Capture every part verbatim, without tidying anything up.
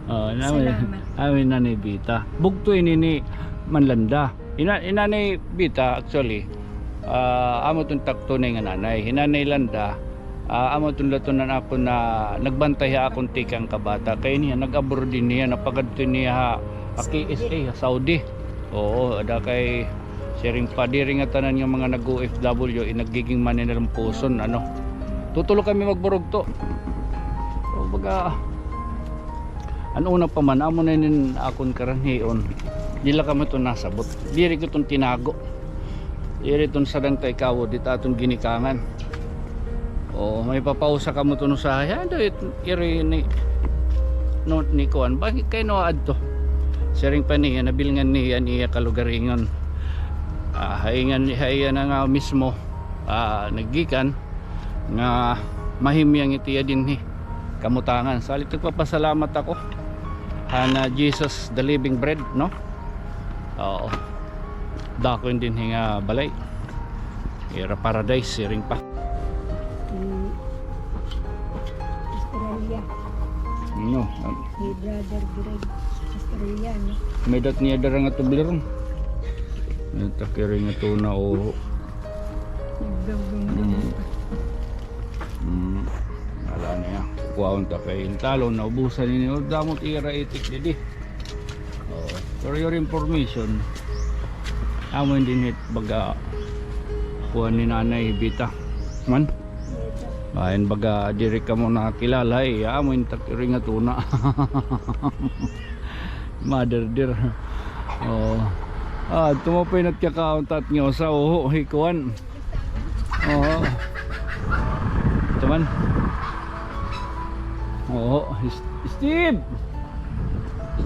Oh, nami, salamat. Nami Nanay Bita. Bugto ini ni Manlanda. Ina, inanay Bita, actually, ah, amo ton takto na nga nanay. Hinanay Landa, ah, amo ton latunan ako na nagbantay ha akon tikang kabata. Kay niya, nag-abroad din niya, napagadto niya ha, ha K S A, ha Saudi. Oo, ada kay siring pa, diri nga tanan nga mga nag-O F W, eh, nagiging manilampuson, ano. Tutulo kami magburugto. So, baga, an una pa man, amo na inin akon karanhion. Diri la kamo ton nasabot. Diri ko ton tinago. Diri ton sadang ta ikaw, dita aton ginikangan. O, may papausa kamo ton usahay. Ano it, iri ni, no, ni kuan. Bakit kay no adto? Siring pa niya, nabilngan niya an iya kalugaringon. Ah, haingan, haiya na nga mismo, ah, naggikan nga mahimyang it iya dinhi kamutangan. Salit nagpapasalamat ako han Jesus, the living bread, no? Oo. Dako ini dinhi nga balay. Ira paradise, siring pa. Hmm. Australia. No. Ni Brother Greg, Australia, no? May dat niya dara nga Toblerone. May takiri nga tuna, o. Nagdugdong na. Mm. Ala niya. Kuhaon ta kay intalon, naubusan ini. O, damo it ira itik didi. Oo. For your information, amo ini dinhi it baga kuan ni Nanay Bita. Man? Ayan, baga diri kamo nakakilala, eh. Amo ini takiri nga tuna. Mother dear. Oo. Ah, tumapay na't kakaon tat nga usa, oho, hikuan. Oo. Ito man. Oo, Steve!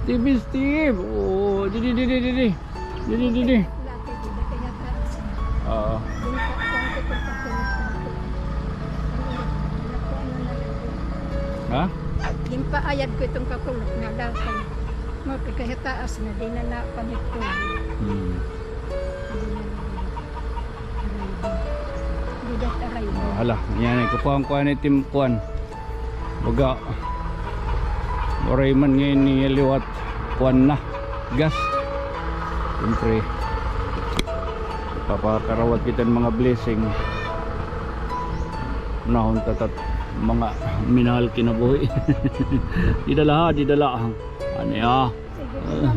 Steve, Steve! Oo, didi, didi, didi. Didi, didi. Oo. Ha? Ginpaayad ko iton kakulop nga daw kay mo kay taas na, di na napalit ko. Hmm. Di na, di na. Di na taray. Oh, hala, yan ay kukuhan ko ani tim kuan. Baga, waray man ngay-an niya liwat kuan na gas. Siyempre, papakarawat kita hin mga blessing. Nahon tatat mga minahal kinabuhi. Di dala ha, di dala ha. Ano ya? Sige, ah.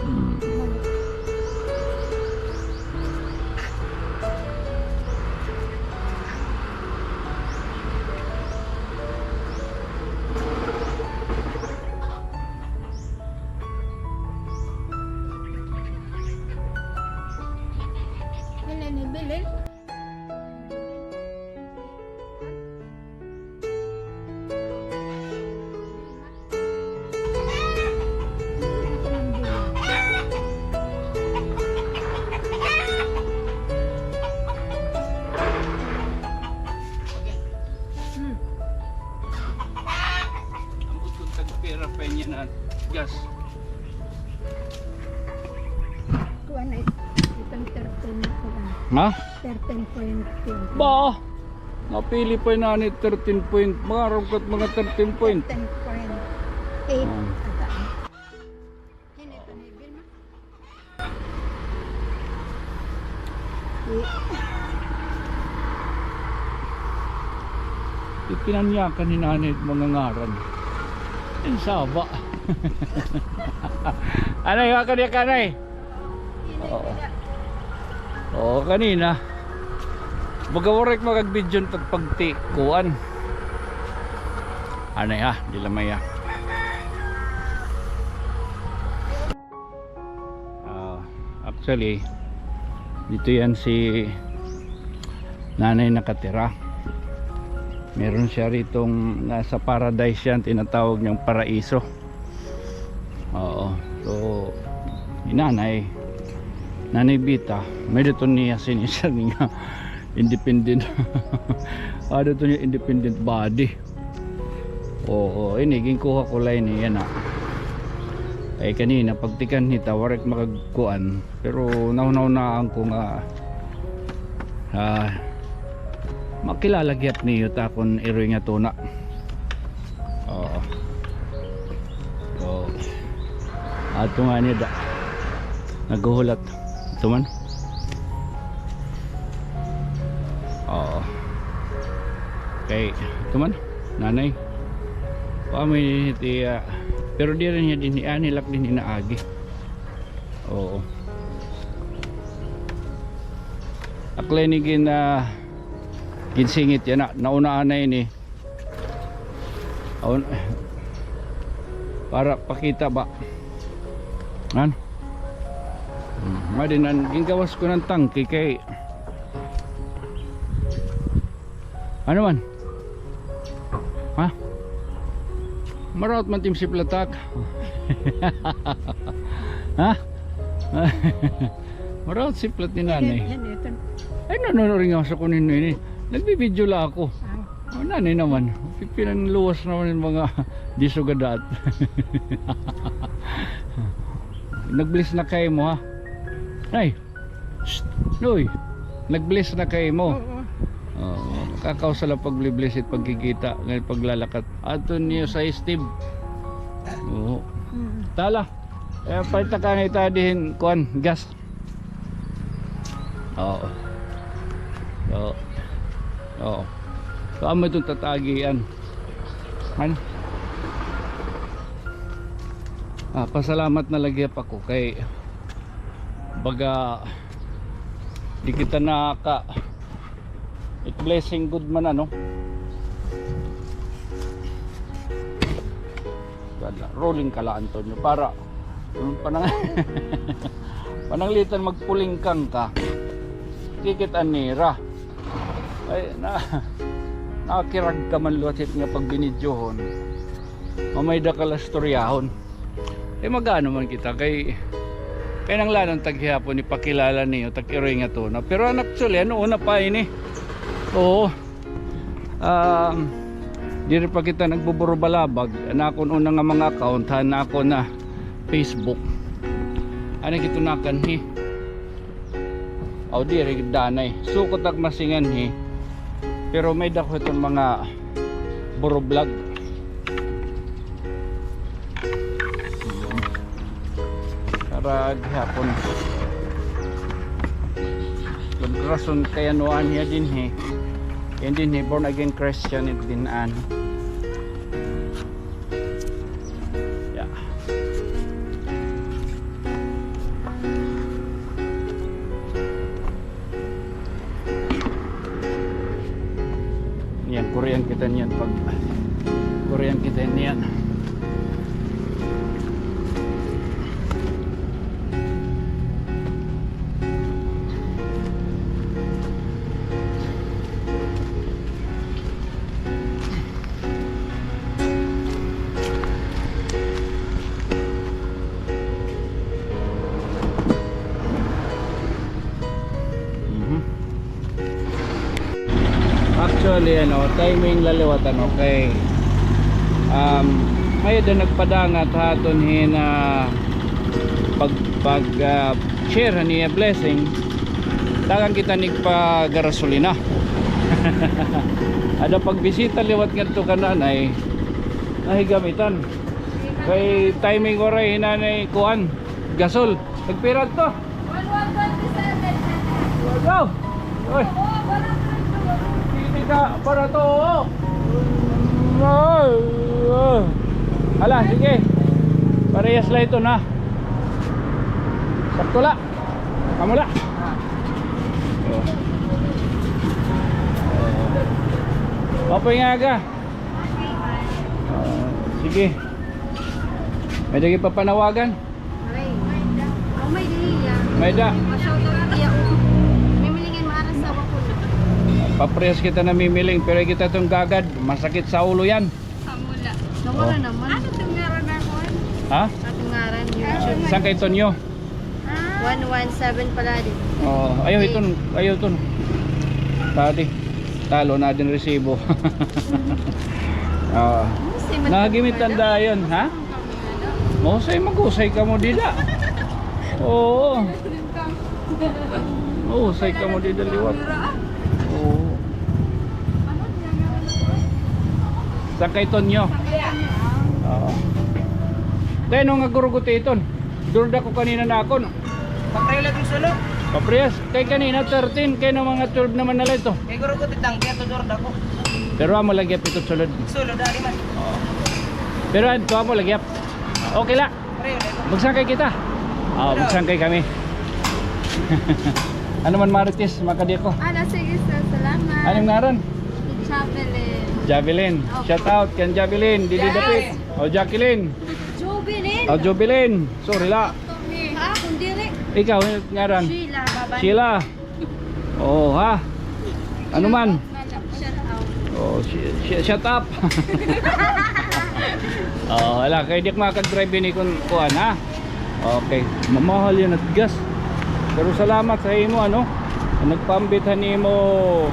Hmm. Bilin, bilin. Ambot ko tagpira pa niya na gas. Kuan ay, itong thirteen na kuan. Ha? Thirteen point ten. Ba? Napili pa na ni thirteen point. Mga rungkat mga thirteen point. Thirteen point eight. Oh. Ata. Yan ito ni Vilma. Ipinanyakan ni Nanay mga ngaran. Ang saba. Anay, wa ka niya kanay? Oo. Oo, kanina. Baga waray makag-video ta pagti kuan. Anay ha, di lamay ha. Ah, actually, dito yan si Nanay nakatira. Meron siya ritong, nasa paradise yan, tinatawag niyang paraiso. Oo. So, hi Nanay, Nanay Bita, may-ada iton niya sini-, siya nga independent. Ada iton niya independent body. Oo, ini, ginkuha ko la ini, yana. Kay kanina, pagtikanhi ta, waray makagkuan. Pero nahunahunaan ko nga, ah, makilala gihap niyo ta kon iroy nga tuna. Oo. Ato nga niya da. Naghuhulat. Ito man. Oo. Kay, ito man. Nanay. Kami iti, ah, pero diri niya dinhi, ah, nilak dinhi naagi. Oo. Akla ini gin, ah, ginsingit yana. Naunaan na ini. Awn, para pakita ba? Ano? Hmm, madi nan, gingawas ko ng tangke kay, ano man? Ha? Maraot man tim siplatak. Ha? Maraot siplat ni nanay. Yan, yan, ito. Ay, no, no, no, ringawas ako ninyo ini. Nagbibidyo la ako. Ah. Oh, nanay naman. Pipinanluwas naman yung mga disugadat. Nag-bless na kay mo, ha? Ay! Shh! Noy! Nag-bless na kay mo. Oo. Oo. Kakausa la pag-bless it pagkikita, ngay paglalakad. Ato niyo sa Steve. Oo. Mm. Tala. Eh, paita ka ngay ta dihin, kuan, gas. Oo. Oo. Oo. So, amo itong tatagian. Man. Ah, pasalamat na lagi pa ko kay baga di kita naka it blessing good man, ano? Wala, rolling ka la, Antonio, para, um, panang-, pananglitan magpulingkang ka. Kikit-an nira. Ay, na, nakirag ka man liwat hit nga pagbinidyohon. Mamay da ka la istoryahon. Eh, mag-ano man kita kay, kay nanglanon tag hihapon ipakilala niyo, tag iroy nga tuna. Pero an actually, ano, una pa ini. Oo. Um, diri pa kita nagbuburubalabag. An akon una nga mga account, han akon na Facebook. Ano kitunakan hi? Aw, diri gid danay. Sukot ak masingan hi. Pero may dako iton mga burublog. Para gihapon. Rason kay ano an hiya dinhi. Yan dinhi, born again Christian it din-an. Yeah. Niyan, kurian kita niyan pag kurian kita niyan. Mhm. Actually, ano, timing la liwat, ano, kay, um, may-ada nagpadangat ha aton hin, ah, pag, pag, ah, share han iya blessing. Dagan kita nagpagarasolina. Ada pagbisita liwat ngadto kan nanay, nahigamitan. Kay timing waray hi nanay kuan, gasol. Tagpira to? One one twenty-seven. Go! Oy! Oo, barato ito. Hindi ka barato, oo. Ay, ah. Hala, sige. Parehas la ito na. Sakto la. Kamo la. Oh. Oh. Maupay nga aga. Ah, sige. May-ada ka ipapanawagan? Aray. Oh, may-ada hiya. May-ada. Pa-shoutout hiya. Mimiling in maaras sa Wakulo. Paparehas kita namimiling, pero kita iton gagad. Masakit sa ulo yan. Amo la. Nawara naman. Ano iton ngaran ako, eh? Ha? Aton ngaran, YouTube. Sangkay Tonyo? One one seven pala din. Oo, ayaw iton, ayaw iton. Tadi. Talo na din resibo. Oo. Nagimitan dayon, ha? Mahusay, maghusay kamo dida. Oo. Mahusay kamo dida liwat. Oo. Sangkay Tonyo. Oo. Tayo nung agurugot iton. Sulod ako kanina na ako, no? Papareho la it sulod. Paparehas. Kay kanina thirteen, kay na mga twelve naman na la ito. Kay guro ko titangke ato, sulod ako. Pero amo la gihap ito sulod. Sulod, dali man. Oo. Pero adto amo la gihap. Okay la. Pareho la ito. Magsangkay kita. Ah, magsangkay kami. Ano man, Marites, makadi ako. Ala, sige, sir. Salamat. Anong ngaran? Javelin. Javelin. Opo. Shout out kan Javelin. Didi dapit. O, Jacqueline. Jubilin. O, Jubilin. Sorry la. Kami. Ha? Kung dili. Ikaw, ngaran? Sheila. Sheila. Oo, ha? Ano man? Shout out. Oh, shi-, shi-, shut up. Oh, wala. Kay di ak makag-drive ini kun kuan, ha? Okay. Mamahal yana it gas. Pero salamat sa imo, ano? Nagpaambit han imo,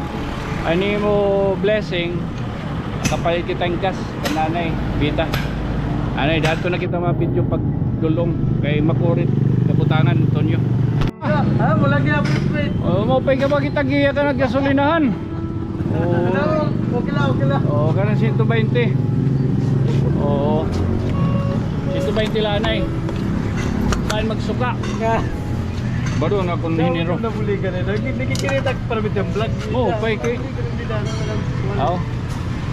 han imo blessing. Kapalit kita hin gas kan Nanay Vita. Anay, dato na kita ma-video pag dulong kay makurit kabutangan, Tonyo. Ah, wala kaya prepaid. Oh, maupay ka ba kita giya ka naggasolinahan? Oh. Wala, okay la, okay la. Oh, kana sento baynte. Oo. Sento baynte la anay. Saan magsuka? Baro na kun hiniro. Nabuligan na. Nag-, nagkikita ka para mit yung vlog. Oo, pay kay. Aw.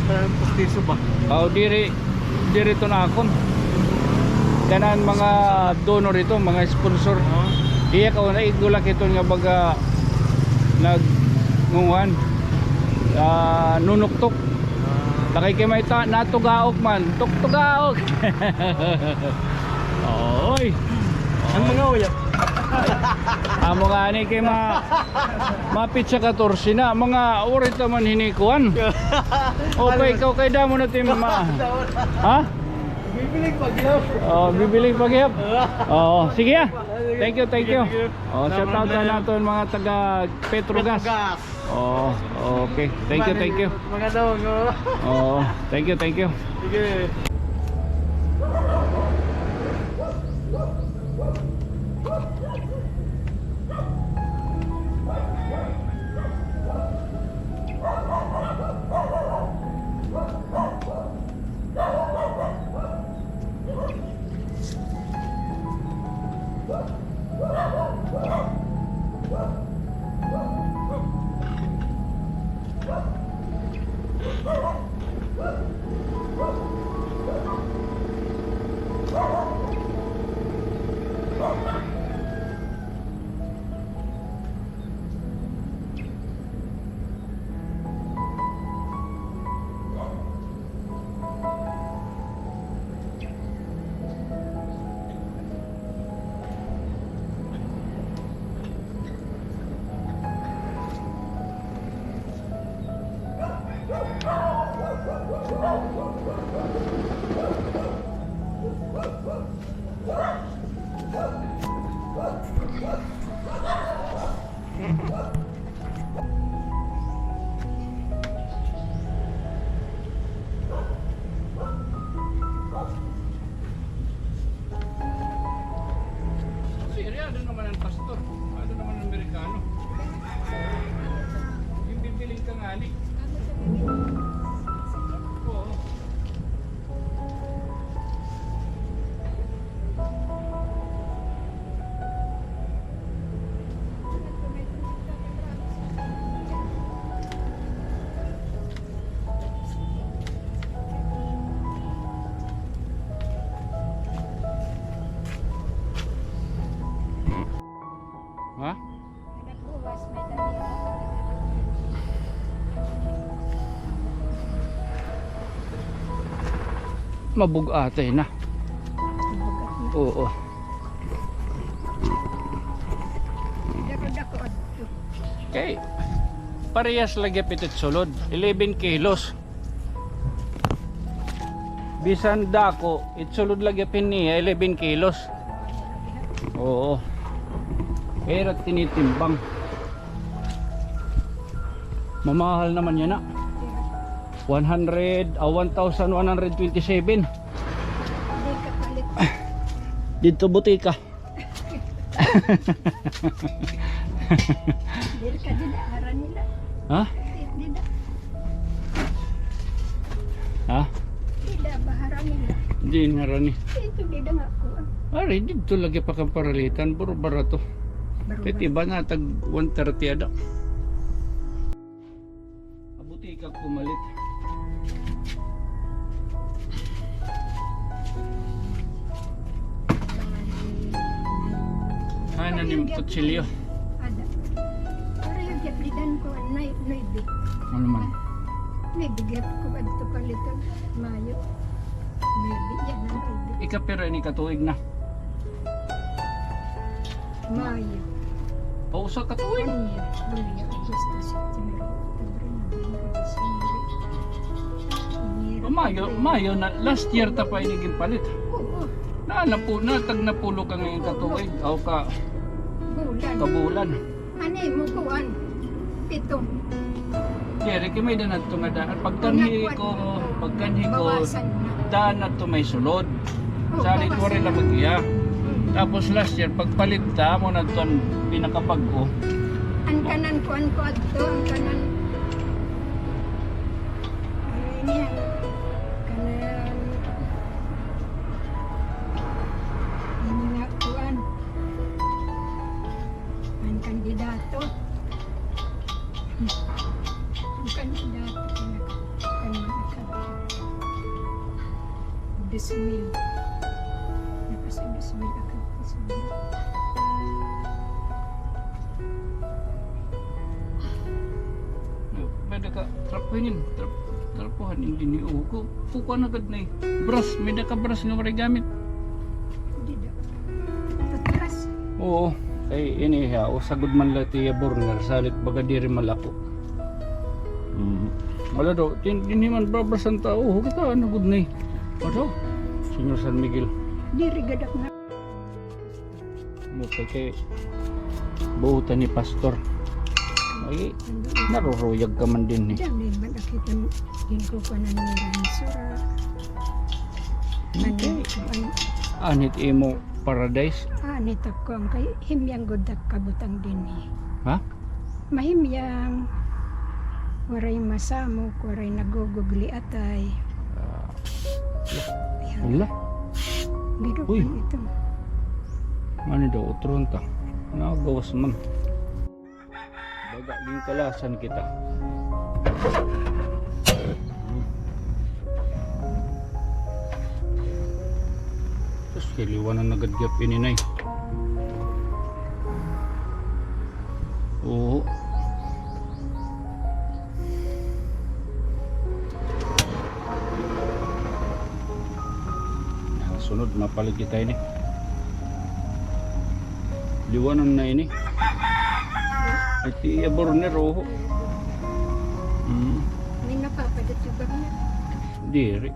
Para pustiso ba? Aw, diri, diri to na akon. Kanan mga donor ito, mga sponsor. Oo. Iya ka na igulak ito nga baga nagngunguhan. Ah, nunuktok. Ah. Takay kay may ta-, natugaok man. Tuktugaok. Oy. An mga uyap. Amo ngani kay ma-, mapitsa katorse na, mga urita man hini kuan. O, kay ikaw kay damo na tim ma-, ha? Bibiling paghihap. Oh, bibiling paghihap. Oo, sige, ah. Thank you, thank you. Oh, shout out sa naton mga taga Petrogas. Petrogas. Oo, okay. Thank you, thank you. Mga dog, oh. Oo, thank you, thank you. Sige. Siri, ano naman an pastor? Ano naman an Amerikano? Yung bibiling ka ngani. Oo. Ha? Mabug-atay na. Oo. Kay parehas lagi pitit sulod, eleven kilos. Bisan dako, it sulod lagi pin niya, eleven kilos. Oo. Pero tinitimbang. Mamahal naman yana. One hundred, ah, one thousand one hundred twenty-seven. Dito butika. Diri ka dida, ngaran nila. Ha? Dida. Ha? Dida, baharan nila. Di na rani. Ito, di na nga ako, ah. Ari, didto lagi pa kan paralitan, buro barato. Baro. Kahit iba na, tag one thirty ada. Abuti ka pumalit. Ano ni kutsilyo? Ada. Para yung japlidan ko, nai-, nuebe. Ano man? Nuebe, gihap ko adto paliton. Mayo. Nuebe, yan ang nuebe. Ikapira ini ka tuig na? Mayo. O, usa ka tuig. Mayo, Mayo, Agosto, September, October, November, December. Enero, Mayo, Mayo na, last year ta pa ini ginpalit. Oo. Na, napu-, na, tag napulo ka ngayon ka tuig. Aw ka. Bulan. Kabulan. Ano mo kuan? Pito. Diri kay may-ada adto nga daan. Pagkanhi ko, pagkanhi ko, bawasan na. Daan adto may sulod. Oh, sa bawasan na. Waray na mag-iya. Mm. Tapos last year, pagpalit ta, amo na adto an pinakabag-o. An kanan kuan ko adto, an kanan. Ano ini, an kanan. Ini nga kuan. An kandidato. An kandidato, pinaka-, kan mga ka-, dos mil. Tapos an dos mil, akan dos mil. Pwede ka, trapuhin, trap-, trapuhan, hindi ni, oh, ko, kukuha na gad na eh. Brush, may-ada ka brush nga waray gamit. Hindi daw. Toothbrush? Oo. Ay, ini ha, o, sagod man la tiya burner, salit baga diri malako. Mm. Wala daw, din, dinhi man babrush an tao, kita na gud ni. Ato, Señor San Miguel. Diri gadak na. Mo kay, kay buutan ni Pastor. Ay, naruruyag ka man dinhi. Dami man nakita mo, din ko pa na nila ang sura. Okay. Ano, ano, anit imo paradise. Anit ako ang kay himyang gud ak kabutang dinhi. Ha? Mahimyang. Waray masamok, waray nagugugli atay. Ah. Ayan. Hala. Gidukan ito. Uy. Ano daw, utron ta? Nagawas man. Baga ginkalasan kita. Sus, kay liwanan na gad gihap ini, Nay. Oo. Ang sunod, mapalit kita ini. Liwanan na ini. Iti iya burner, oho. Hmm. May napapalit yung burner. Diri.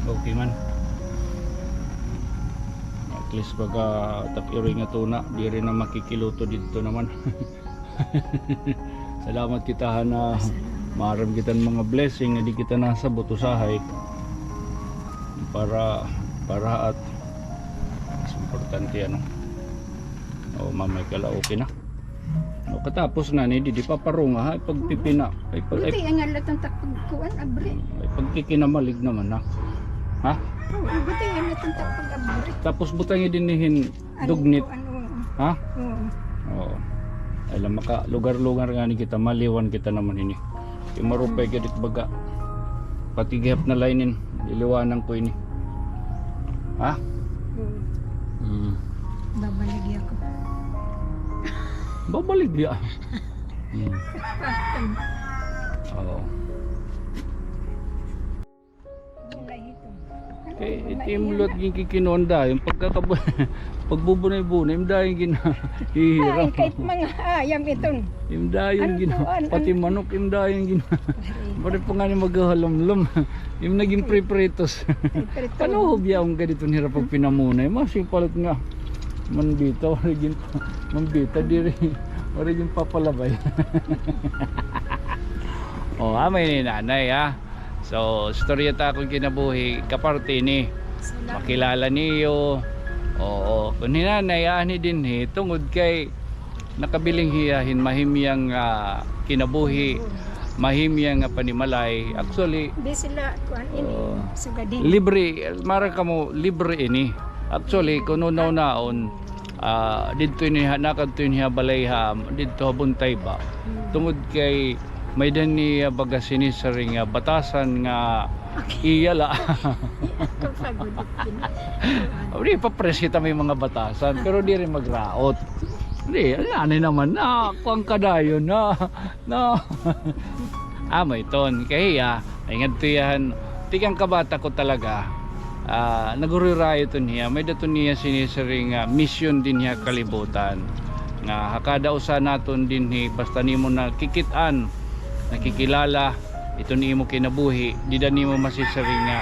Okay man. At least baga tak-iroy nga tuna, diri na makikiluto didto naman. Salamat kita ha na maaram kita hin mga blessing nga di kita nasabot usahay para, para at mas importante, ano. O, mamay kala okay na. O, katapos na ni, di, di paparunga, ha? Ipagpipina. Ay, pag-, ay, buti nga latang takpag kuan, abri. Ay, pagkikinamalig naman, ha? Ha? Oo, buti nga latang takpag abri. Tapos butangi dinhi hin dugnit. Ano, ano, ha? Oo. Oo. Ay lang maka lugar-lugar ngani kita, maliwan kita naman ini. Kay marupay ka dit baga. Pati gihap na la inin, iliwanan ko ini. Ha? Oo. Mm. Babaligya ko. Babaligya. Mm. Oo. Kay iti im lot ginkikinuan dayon, pagkakabu-, pagbubunay-bunay, im dayon gin-, hihiram. Ay, kahit mga ayam iton. Im dayon gin-, pati manok, im dayon gin-, pati pa ngani maghahalomlom. Im nagin pripritos. Ano ho biya' ang ganito nira pagpinamunay? Masipalit nga. Manbita, waray gin-, manbita, diri. Waray ginpapalabay. O, amay ni nanay, ha? So, istorya ta akon kinabuhi, kaparte ini. Salamat. Makilala niyo. Oo, kun hi nanay, ani dinhi, tungod kay Nakabiling hiya hin mahimyang, ah, kinabuhi, mahimyang nga panimalay. Actually, di sila kuan ini, oh, sugad ini. Libre, maaram kamo, libre ini. Actually, kuno naon-naon, ah, didto ini ha, nakadto ini ha balay ha, didto ha Buntay ba. Hmm. Tungod kay may-ada niya baga sinisiring nga batasan nga iya la. Kapagod. Di, papares kita may mga batasan, pero diri magraot. Di, anay naman na, kuan ka dayon na, no? Amo iton, kay hiya, ay ngadto hiya han, tikang kabata ko talaga, ah, nagurirayo iton hiya, may-ada iton hiya sinisiring nga misyon dinhi ha kalibutan. Nga ha kada usa naton dinhi, basta nimo nakikit-an, nakikilala, iton imo kinabuhi, dida nimo masisiring nga,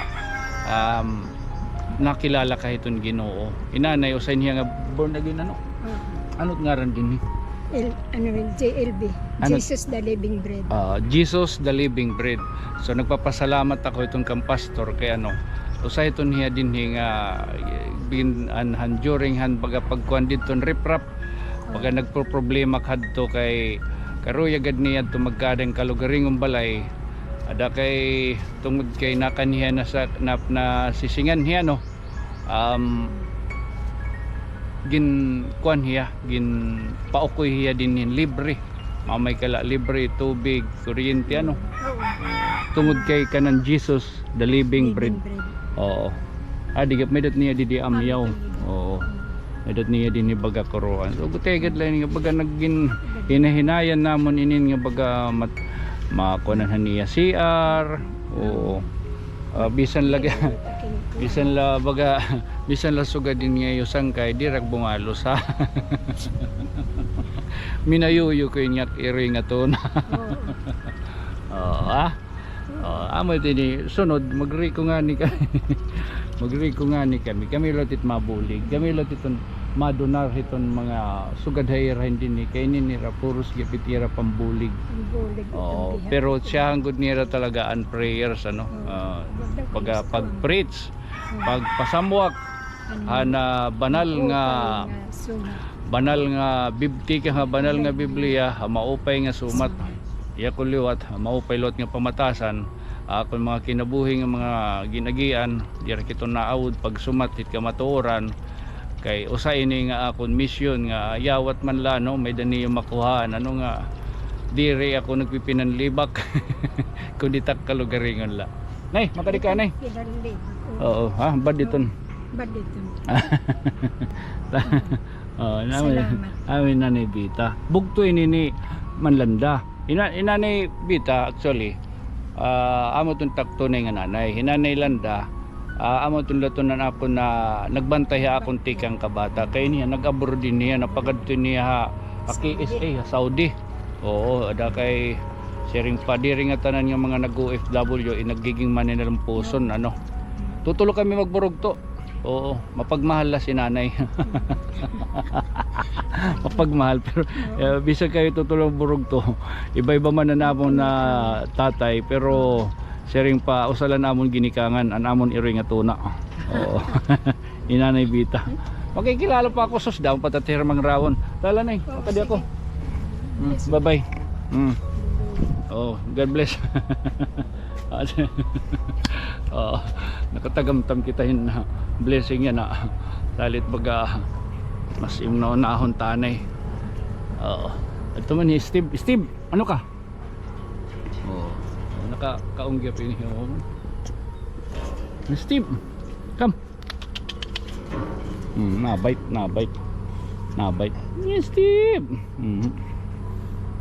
um, nakilala ka hiton Ginoo. Hi nanay, usa ini hiya nga born again, ano? Oo. Ano it ngaran dinhi? El, ano, J L B. Ano? Jesus the Living Bread. Ah, Jesus the Living Bread. So, nagpapasalamat ako hiton kan pastor kay, ano, usa hiton hiya dinhi nga, eh, bin, an, han, during han baga pagkuan didto han riprap, baga nagpoproblema kadto kay karuyag gad niya adto magkaada hin kalugaringon balay. Ada kay tungod kay nakan hiya na sa, na, nasisingan hiya, no? Um, gin, kuan hiya, ginpaukoy hiya dinhi hin libre. Mamay ka la libre, tubig, kuryente, ano. Oo. Tungod kay kanan Jesus, the living bread. Living bread. Oo. Ah, di, may-ada it niya didi amyaw. Amyaw. Oo. May-ada it niya dinhi baga kuroan. So, gutiay gad la ini nga baga nagin-, hinahinayan namon inin nga baga mat-, makuanan han iya C R. Oo. Ah, bisan la, bisan la baga, bisan la sugad ini nga iyo sangkay, diri ak bungalos, ha. Minayuyo ko ini nga iri nga tuna. Oo. Oo, ha? Oh, amo it ini, sunod, magriko ngani kami. Magriko ngani kami. Kami la it mabulig. Kami la iton madonar hiton mga sugad ha ira hin dinhi. Kay ini nira, puros gihapit ira pambulig. Pambulig. Oo, pero siyahan gud nira talaga an prayers, ano, ah, pag, pag-preach, pagpasamwak han, ah, banal nga, banal nga Bib-, tikang ha banal nga Biblia, ha maupay nga sumat. Iya ko liwat, ha maupay liwat nga pamatasan, ha akon mga kinabuhi nga mga gin-agian, diri ak iton naawod pagsumat hit kamatuoran, kay usa ini nga akon misyon nga yawat man la, no, may-ada niyo makuhaan, ano nga, diri ako nagpipinanlibak, kundi tak kalugaringon la. Nay, makadi ka, nay? Pinanlibak, oo. Oo, ha, bad iton. Bad iton. Oo, nami, salamat. Nami Nanay Bita. Bugto ini ni Manlanda. Hi na-, hi Nanay Bita, actually, ah, amo iton tak tunay nga nanay. Hi Nanay Landa, ah, amo iton la iton an akon na nagbantay ha akon tikang kabata. Kay niya, nag-abroad din niya, napagadto niya ha, ha K S A, ha Saudi. Oo, ada kay siring pa, diri ngatanan nga mga nag-O F W, eh, nagiging manilalampuson, ano. Tutulo kami magburugto. Oo, mapagmahal la si nanay. Mapagmahal, pero, eh, bisan kayo tutulo burugto, iba-iba man an amon na tatay, pero siring pa, usa la an amon ginikangan, an amon iri nga tuna. Oo. Hi Nanay Bita. Makikilala pa ako, sus, damo pa ta hira mangrawon. Tala, Nay, makadi ako. Mm, bye-bye. Mm. Oh, God bless. Oo, nakatagamtam kita hin, ah, blessing yana, ah. Salit baga, mas im naunahon ta anay. Oo. Ito man hi Steve. Steve, ano ka? Oo. Nakakaunggi pa ini, oh. Steve, come. Hmm, na-bite, na-bite. Na-bite. Yes, Steve. Mhm.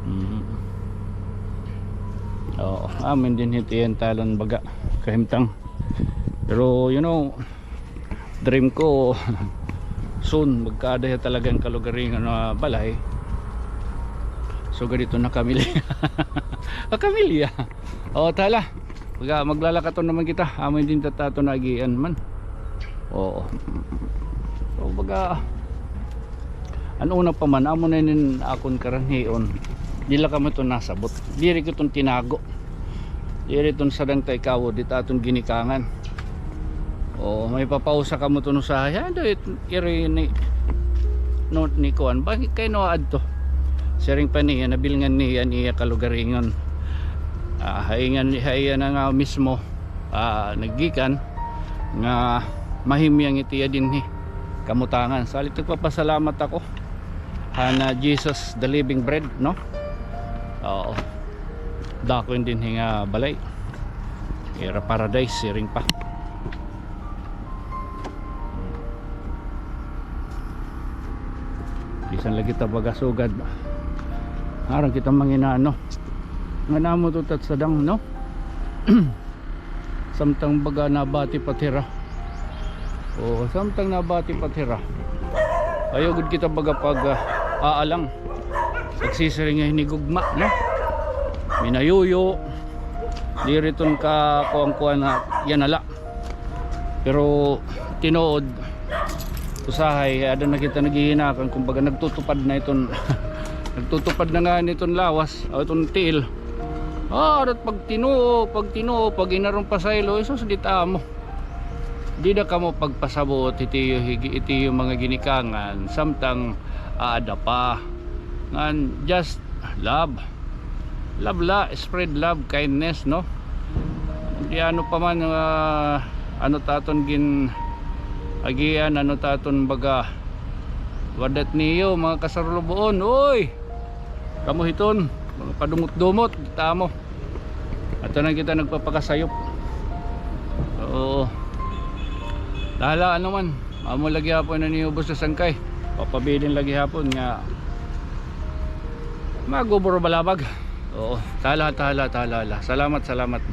Mhm. Oo, amin din hit iyan talon baga kahimtang. Pero, you know, dream ko, soon, magkaada hiya talaga hin kalugaringon nga balay. Sugad iton na kamilya. Ah, kamilya. O, tala. Baga, maglalakat naman kita. Amo din ta aton naagian man. Oo. So, baga, an una pa man, amo na inin akon karanhion. Diri la kamo iton nasabot. Diri ko iton tinago. Diri iton sadang ta ikawo, diri ta aton ginikangan. O, may papausa kamo iton usahay. Ano it, iri ni, no, ni kuan. Bakit kay no adto? Siring pa niya, nabilngan niya an iya kalugaringon. Ah, ha iya, ha iya na nga mismo, ah, naggikan nga mahimyang it iya dinhi kamutangan. Salit nagpapasalamat ako han, ah, Jesus the Living Bread, no? Oo. Dako ini dinhi nga balay. Ira paradise, siring pa. Bisan la kita baga sugad. Aron kita manginano. Ngan amo ito ta sadang, no? Samtang baga nabati pa it hira. Oo, samtang nabati pa it hira. Ayaw gud kita baga pag, ah, aalang. Pagsisiring nga hinigugma, no? Minayuyo. Diri iton ka kuan-kuan na yana la. Pero tinuod, usahay, ada na kita naghihinakan, kumbaga nagtutupad na iton, nagtutupad na ngani iton lawas, o iton tiil. Ah, arat pagtinuo, pagtinuo, pag inaron pasaylo, isus, dita mo. Dida kamo pagpasabuot iti iyo higi-, iti iyo mga ginikangan, samtang aada pa. Ngan, just love. Love la, spread love, kindness, no? Di ano pa man, ah, ano ta aton gin-agian, ano ta aton baga. Wadat niyo, mga kasaruluboon, oy! Kamo hiton, mga padumot-dumot, kita mo. Ato na kita nagpapakasayop. Oo. Lahala, ano man, amo lagi hapon na niubos sa sangkay. Papabilin lagi hapon nga magubor balabag. Oo. Tala, tala, tala, tala. Salamat, salamat.